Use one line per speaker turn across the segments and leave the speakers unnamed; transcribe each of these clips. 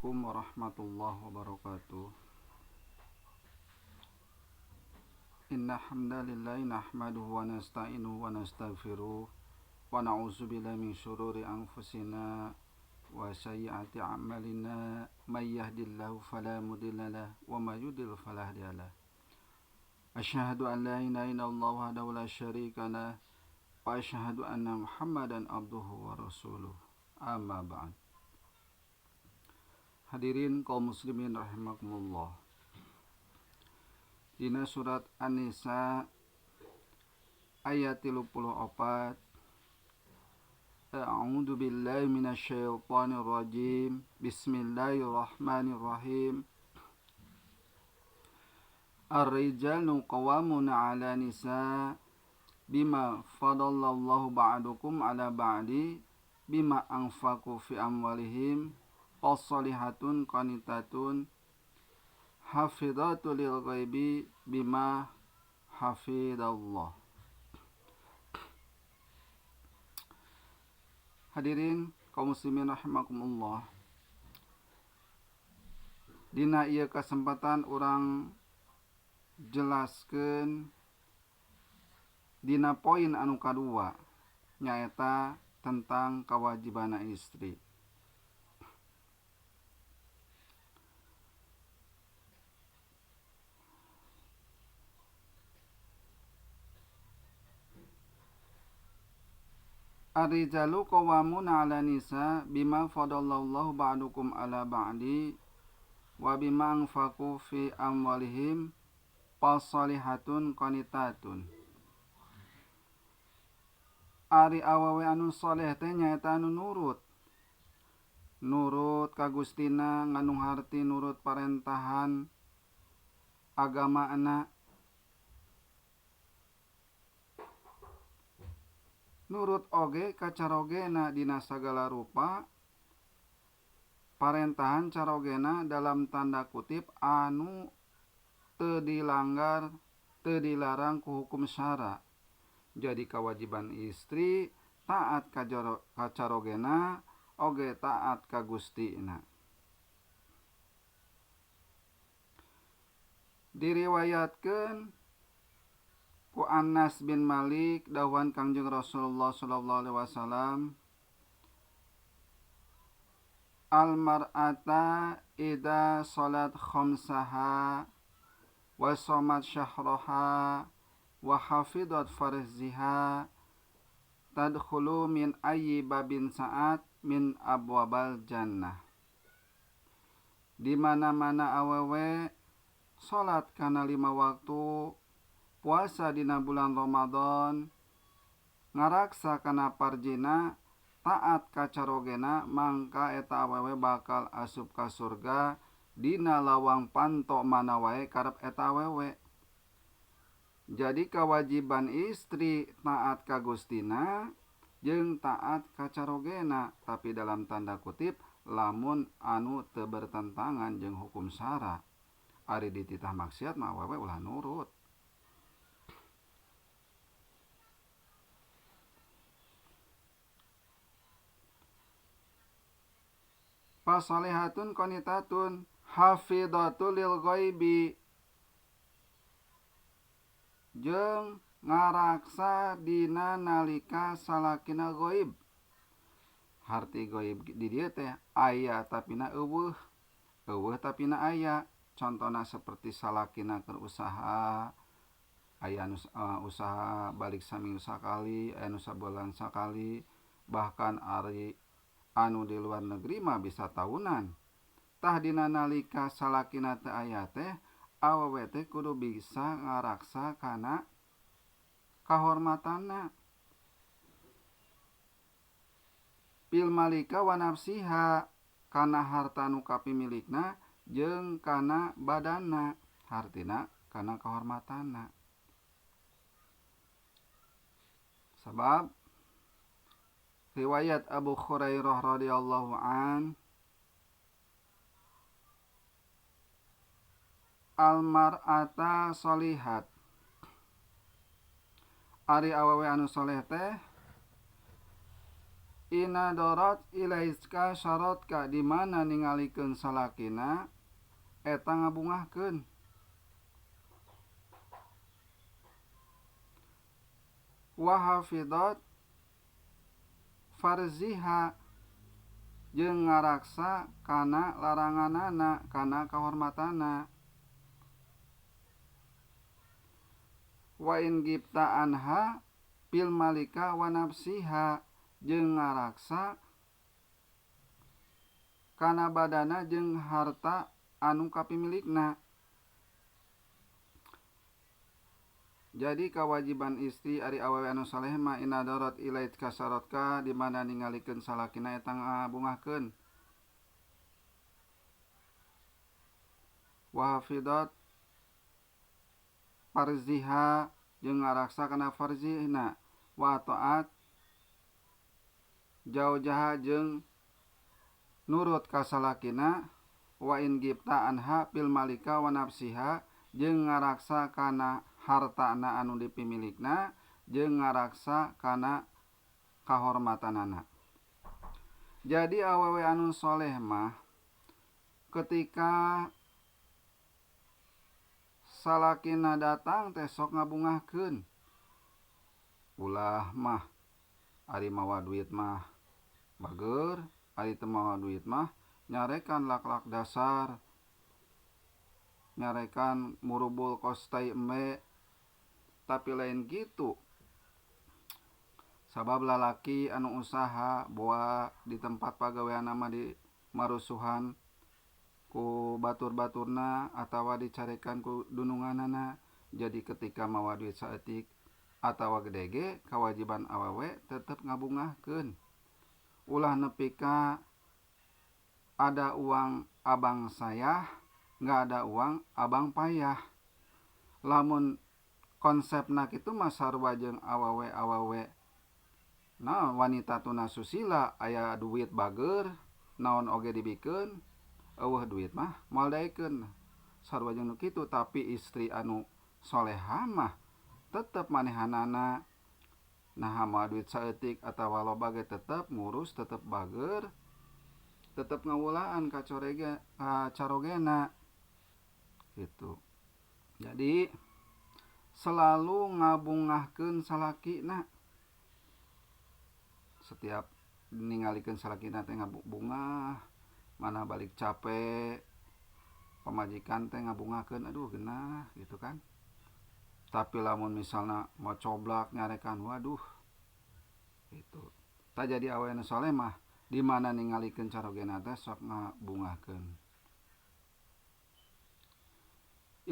Assalamualaikum warahmatullahi wabarakatuh. Inna hamdalillahi nahmaduhu wa nasta'inuhu wa nastaghfiruh wa na'udzu billahi min syururi anfusina wa sayyiati a'malina may yahdihillahu fala mudilla lahu wa may yudlil fala hadiyalah. Asyhadu an la ilaha illallah wahdahu la syarika lah wa asyhadu anna Muhammadan abduhu wa rasuluh. Amma ba'd. Hadirin kaum muslimin rahimakumullah. Dina surat An-Nisa ayat 34. A'udzu billahi minasyaitonir rajim. Bismillahirrahmanirrahim. Ar-rijalu qawwamuna 'ala nisa bima fadallallahu ba'dukum 'ala ba'di bima anfaqu fi amwalihim as-salihatun qanitatun hafidhatu lil ghaibi bima hafidallah. Hadirin kaum muslimin rahimakumullah. Dina ieu kasempatan urang jelaskeun dina poin anu kadua nyaeta tentang kewajibana istri. Ar-rijalu qawwamuna 'ala nisa bima fadallallahu ba'dukum 'ala ba'di wa bima anfaqu fi amwalihim fasalihatun qanitatun. Ari awewe anu soleh teh nyaeta anu nurut. Nurut ka Gustina, ngandung harti nurut parentahan agama-na. Nurut oge ka carogena dina sagala rupa parentahan carogena dalam tanda kutip anu teu dilanggar, teu dilarang ku hukum syara. Jadi kewajiban istri taat ka carogena oge taat ka Gustina. Diriwayatkeun ku Anas bin Malik dawuhan Kangjeng Rasulullah sallallahu alaihi wasallam, al mar'ata idza salat khamsaha wa shamat syahraha wa hafidhat farziha tadkhulu min ayyi babin sa'at min abwabal jannah. Di mana-mana awewe salat kana 5 waktu, puasa dina bulan Ramadan, ngaraksa kana parjina, taat ka carogena, mangka eta awewe bakal asup ka surga dina lawang panto mana wae karep eta awewe. Jadi kewajiban istri taat ka Gustina jeung taat ka carogena, tapi dalam tanda kutip lamun anu teu bertentangan jeung hukum syara. Ari dititah maksiat mah awewe ulah nurut. Fasalihatun qanitatun hafidhatul lil ghaibi jeung ngaraksa dina nalika salakina ghaib. Harti ghaib di dieu teh aya tapina eueuh, eueuh tapina aya. Contona seperti salakina keur usaha, aya nu usaha balik saminggu sakali, aya nu sabulan sakali, bahkan ari anu di luar negeri mah bisa tahunan. Tah dina nalika salakina teu aya teh awewe teh kudu bisa ngaraksa kana kahormatanna. Pil malika wa nafsiha, kana harta nu kapimilikna jeung kana badanna, hartina kana kahormatanna. Sabab riwayat Abu Hurairah radhiyallahu an, al mar'ata solihat, ari awewe anu soleh teh Inadarat ilaiska syaratka di mana ningalikeun salakina eta ngabungahkeun. Wa hafidhat farziha jeung ngaraksa kana laranganana kana kahormatana. Wa in gibta anha bil malika wa nafsiha jeung ngaraksa kana badana jeung harta anu kapimilikna. Jadi kewajiban istri ari awewe anu saleh mah inadarat ilait kasaratka di mana ningalikeun salakina eta ngabungahkeun. Wa hafidat farziha jeung ngaraksa kana farzihna. Wa taat jaujaha jeung nurut ka salakina. Wa in gibta anha bil malika wa nafsiha jeung ngaraksa kana hartana anu dipimilikna jeung ngaraksa kana kahormatanana. Jadi awewe anu soleh mah ketika salakina datang teh sok ngabungahkeun. Ulah mah ari mawa duit mah bager, ari teu mawa duit mah nyarekan lak-lak dasar, nyarekan murubul kostai embe. Tapi lain gitu. Sabab lalaki anu usaha boa di tempat pagawean mah di marusuhan ku batur-baturna atawa dicarekan ku dununganana. Jadi ketika mawa duit saeutik atawa gede ge kewajiban awewe tetep ngabungahkeun. Ulah nepi ka ada uang abang saya, nggak ada uang abang payah. Lamun konsepna kitu mah sarua jeung awewe-awewe. Nah, wanita tuna susila aya duit bager, naon oge dibikeun, eueuh duit mah moal daekeun. Sarua jeung nu kitu, tapi istri anu soleha mah tetep manehanana. Nah, mawa duit saeutik atawa loba ge tetep ngurus, tetep bager, tetep ngawulaan ka corege, ka carogena. Gitu. Jadi selalu ngabungahkeun salakina. Setiap ningalikeun salakina teh ngabungah, mana balik capek, pamajikan teh ngabungahkeun, aduh genah gitu kan. Tapi lamun misalna mau coblak nyarekan, waduh gitu. Tah jadi awewe nu soleh mah di mana ningalikeun carogena teh sok ngabungahkeun.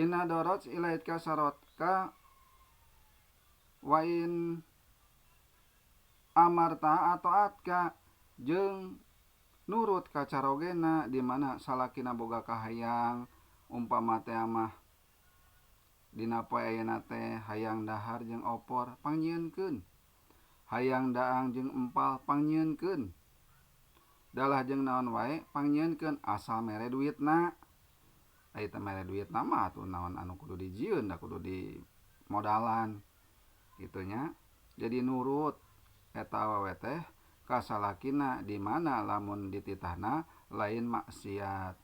Inna dorot ilaitka sarotka wa in amarta atau atka jeung nurut ka carogena di mana salakina boga kahayang umpama teh mah dina poe ayeuna teh hayang dahar jeung opor pangnyieunkeun, hayang daang jeung empal pangnyieunkeun, dalah jeung naon wae pangnyieunkeun asal mere duitna. Ai teh mere duitna mah atuh naon anu kudu dijieun da kudu di modalan kitu nya. Jadi nurut eta awewe teh ka salakina di mana lamun dititahna lain maksiat.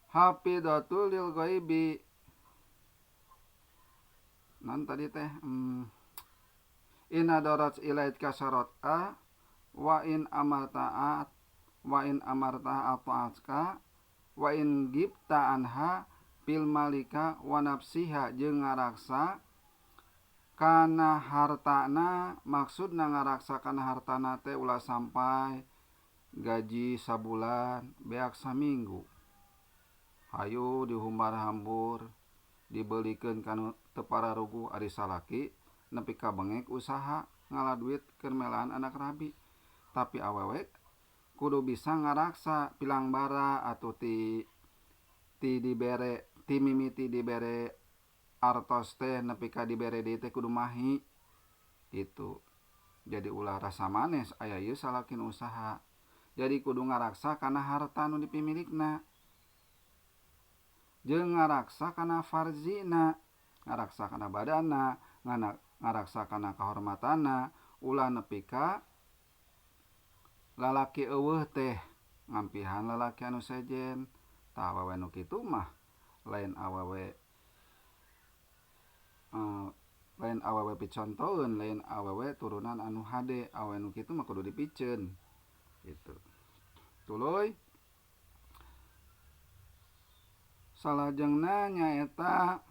Hafidatul lil ghaibi. Non tadi teh inna darat ilait kasarot a wa in amarta wa in amarta ata'atka wa in gibta anha fil malika wa nafsiha jeung ngaraksa kana hartana. Maksudna ngaraksa kana hartana teh ulah sampai gaji sabulan beak saminggu hayu dihumbar-hambur dibelikeun kanu teu pararuguh ari salaki nepi ka bengek usaha ngala duit keur melaan anak rabi. Tapi awewe kudu bisa ngaraksa pilang bara atau ti dibere ti mimiti dibere artos teh nepi ka dibere deui teh kudu mahi gitu. Jadi ulah rasa manes aya ieu salakin usaha. Jadi kudu ngaraksa kana harta nu dipimilikna jeung ngaraksa kana farzina, ngaraksa kana badana, ngaraksa kana kahormatana. Ulah nepi ka lalaki eueuh teh ngampihan lalaki anu sejen. Tah awewe nu kitu mah lain awewe lain awewe picontoeun, lain awewe turunan anu hade. Awewe nu kitu mah kudu dipiceun gitu. Tuluy salajengna nyaeta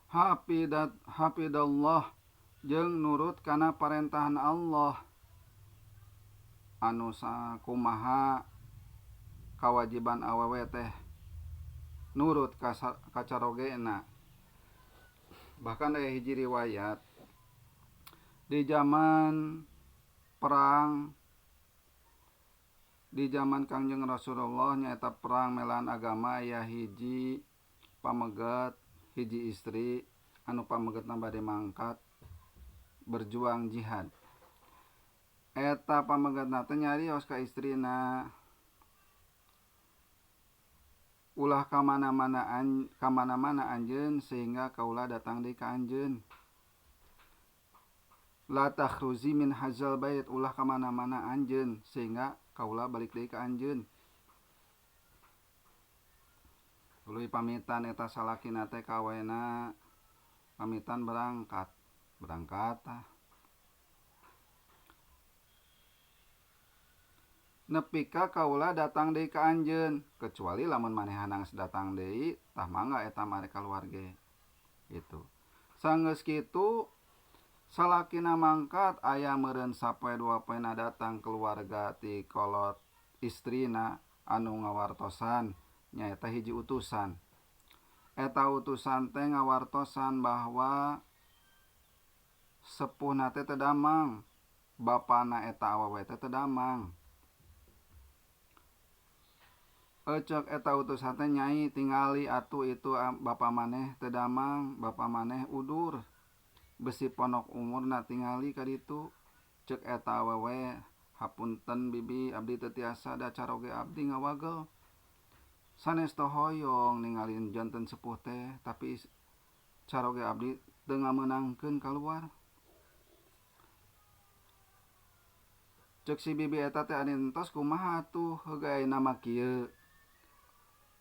hafidallah jeung nurut kana parentahan Allah anu sakumaha kawajiban awewe teh nurut ka carogena. Bahkan aya hiji riwayat di zaman perang, di zaman Kangjeng Rasulullah nyaeta perang melaan agama, aya hiji pameget, hiji istri anu pamegetna bade mangkat berjuang jihad. Eta pamegetna teh nyarios ka istrina, ulah kamana-mana anjeun sehingga kaula datang deui ka anjeun. La takhruzi min hazal bait, ulah kamana-mana anjeun sehingga kaula balik deui ka anjeun. Tuluy pamitan eta salakina teh ka awena, pamitan berangkat, berangkat tah. Nepi ka kaula datang deui ka anjeun, kecuali lamun manehna geus datang deui tah mangga eta mah rek kaluar ge gitu. Sanggeus kitu salakina mangkat aya meureun sapoe dua poena datang keluarga ti kolot istrina anu ngawartosan nyaeta hiji utusan. Eta utusan teh ngawartosan bahwa sepuhna teh teu damang, bapana eta awewe teh teu damang. Ecek eta utusan teh nyai tingali atuh itu bapa maneh teu damang, bapa maneh udur, besi ponok umurna tingali ka ditu. Cek eta awewe, hapunten bibi abdi teu tiasa da caroge abdi ngawagel. Sanes teh hoyong ningali janten sepuh teh, tapi caroge abdi teu ngamenangkeun kaluar. Cek si bibi eta teh ari entos kumaha atuh heug ayeuna mah kieu.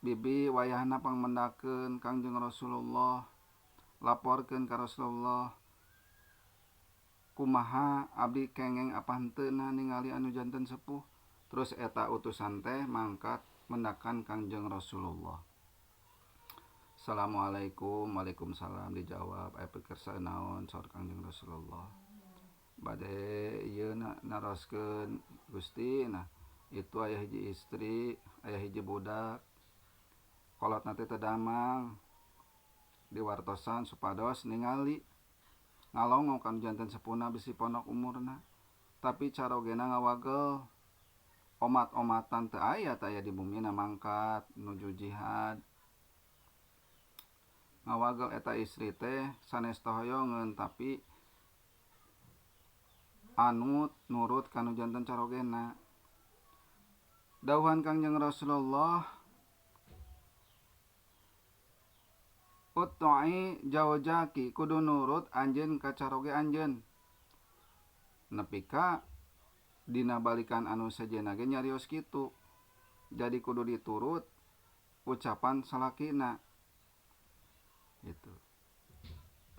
Bibi wayahna pangmendakeun Kangjeng Rasulullah, laporkeun ka Rasulullah kumaha abdi kengeng apa henteuna ningali anu janten sepuh. Terus eta utusan teh mangkat mendakan Kangjeng Rasulullah. Assalamualaikum, waalaikumsalam dijawab. Aya pekersa naon saur Kangjeng Rasulullah. Bade ieu naroskeun Gusti, nah itu aya hiji istri, aya hiji budak. Kolotna teh teu damang. Diwartosan supados ningali ngalongok kan janten sepuhna bisi ponok umurna. Tapi carogena ngawagel omat-omatan teu aya teh aya di bumina mangkat nuju jihad. Ngawagel eta istri teh sanes teh hoyongeun tapi anut nurut kanu janten carogena. Dawuhan Kangjeng Rasulullah, Utoi jawjaki kudu nurut anjeun ka caroge anjeun. Nepi ka dina balikan anu sejenna ge nyarios kitu. Jadi kudu diturut ucapan salakina. Gitu.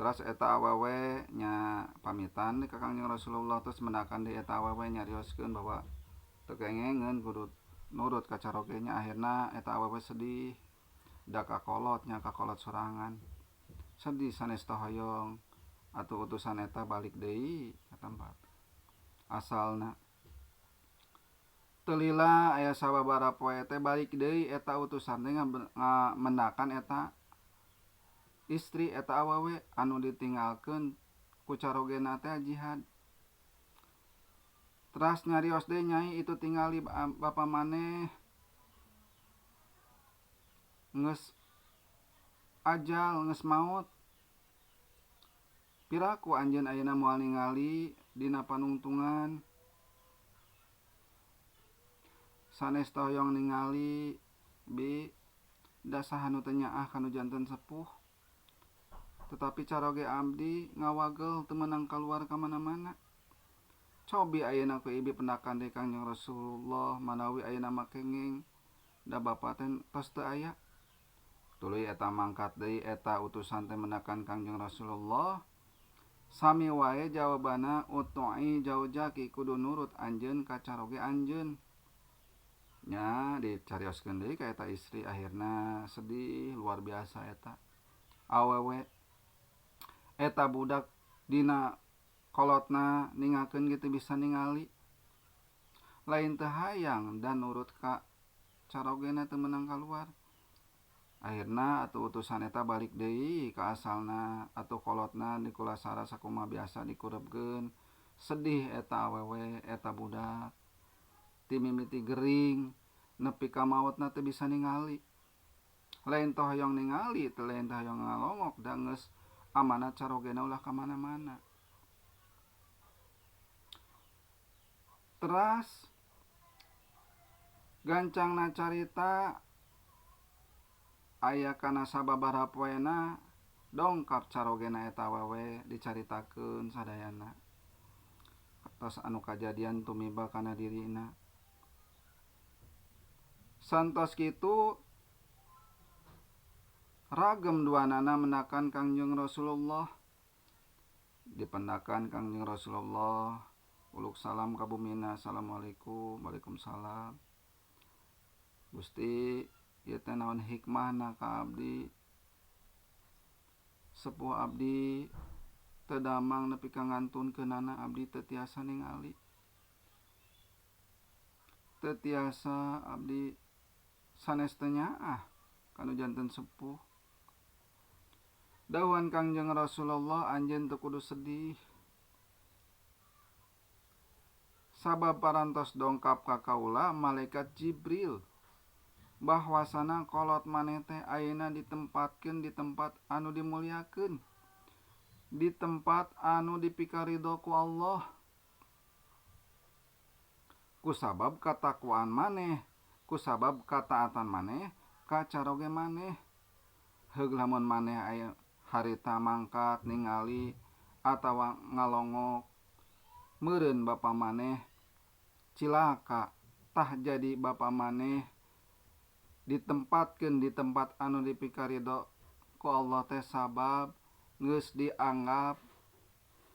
Terus eta awewe nya pamitan ka Kangjeng Rasulullah, terus mendakan di eta awewe nyarioskeun bahwa teu kengengeun kudu nurut ka caroge nya. Akhirna eta awewe sedih. Da kakolot nya kakolot sorangan. Sedih sanes teh hoyong atuh utusan eta balik deui ka tempat asalna. Teu lila aya sababaraha poe teh balik deui eta utusan teh ngamendakan eta istri eta awewe anu ditinggalkeun ku carogena teh jihad. Teras nyarios deui nyai itu tingali bapa maneh geus ajal geus maot. Piraku anjeun ayeuna moal ningali dina panungtungan. Sanes teh hoyong ningali bi da saha nu teu nyaah kanu janten sepuh. Tetapi caroge abdi ngawagel teu meunang kaluar ka mana-mana. Cobi ayeuna ku ibi pendakan deui Kangjeng Rasulullah manawi ayeuna mah kenging da bapa teh tos teu aya. Tuluy eta mangkat deui eta utusan teh mendakan Kangjeng Rasulullah. Sami wae jawabana utui jaujaki kudu nurut anjeun ka caroge anjeun. Nya dicarioskeun deui ka eta istri akhirna sedih luar biasa eta. Awewe eta budak dina kolotna ningakeun gitu bisa ningali. Lain teu hayang dan nurut ka carogena teu meunang kaluar. Akhirna atuh utusan eta balik deui ka asalna atuh kolotna dikulasara sakumaha biasa dikurebkeun. Sedih eta awewe eta budak. Ti mimiti gering nepi ka maotna teu bisa ningali. Lain teu hoyong ningali teu lain teu hoyong ngalongok da geus amanat carogena ulah ka mana-mana. Teras gancangna carita aya kana sababaraha poena dongkap carogena eta awewe dicaritakeun sadayana. Tos anu kajadian tumiba kana dirina. Santos kitu ragem duanana mendakan Kangjeng Rasulullah. Dipendakan Kangjeng Rasulullah uluk salam ka bumina, assalamualaikum, waalaikumsalam. Gusti ieu teh naon hikmahna ka abdi? Sepuh abdi teu damang nepi ka ngantunkeunana abdi teu tiasa ningali. Teu tiasa abdi sanes teu nyaah kanu janten sepuh. Dawuhan Kangjeng Rasulullah anjeun teu kudu sedih. Sabab parantos dongkap ka kaula malaikat Jibril bahwasana kolot maneh teh ayeuna ditempatkeun di tempat anu dimuliakeun, di tempat anu dipikarido ku Allah. Kusabab katakwaan maneh, kusabab kataatan maneh, ka caroge maneh. Heug lamun maneh aya harita mangkat ningali atawa ngalongok meureun bapa maneh cilaka, tah jadi bapa maneh ditempatkeun di tempat anu dipikarido ku Allah teh sabab geus dianggap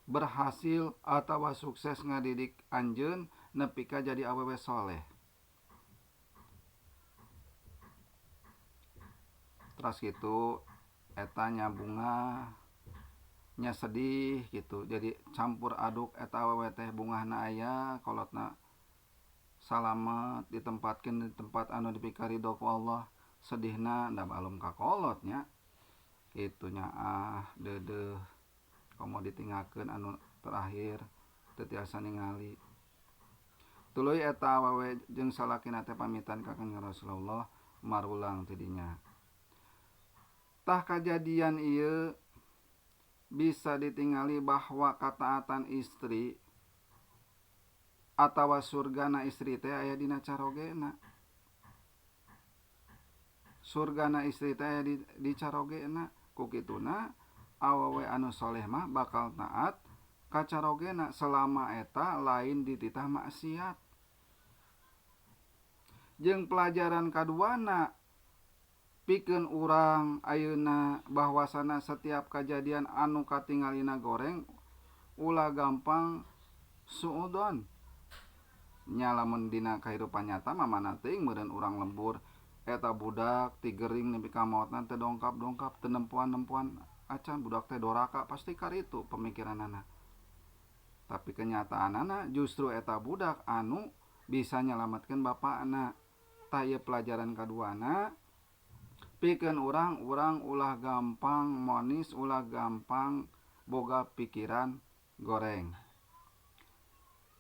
berhasil atawa sukses ngadidik anjeun nepi ka jadi awewe soleh. Teras kitu eta nya bungah nya sedih gitu, jadi campur aduk eta awewe teh bungahna aya kolotna salamet ditempatkeun di tempat anu dipikarido ku Allah, sedihna da balum ka kolotnya kitu nya ah deudeuh komo ditinggalkeun anu terakhir teu tiasa ningali. Tuluy eta awewe jeung salakina teh pamitan ka Kangjeng Rasulullah marulang ti dinya. Tah kajadian ieu bisa ditingali bahwa kataatan istri atawa surgana istri teh aya dina carogena. Surgana istri teh aya di carogena. Ku kituna awewe anu soleh mah bakal taat ka carogena selama eta lain dititah maksiat. Jeung pelajaran kaduana pikeun urang ayeuna bahwasana setiap kajadian anu katingalina goreng ulah gampang suudon. Nya lamun dina kahirupan nyata mah mana teuing meureun urang lembur eta budak tigering nepi ka maotna teu dongkap-dongkap teu nempoan-nempoan acan budak teh doraka pasti karitu pemikiranana. Tapi kenyataanana justru eta budak anu bisa nyalametkeun bapakna. Tah ieu pelajaran kaduana pikeun urang ulah gampang monis, ulah gampang boga pikiran goreng.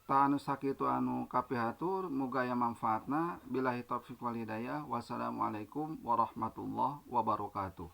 Tah anu sakitu anu kapihatur muga aya manfaatna. Billahi taufik wal hidayah. Wassalamualaikum warahmatullahi wabarakatuh.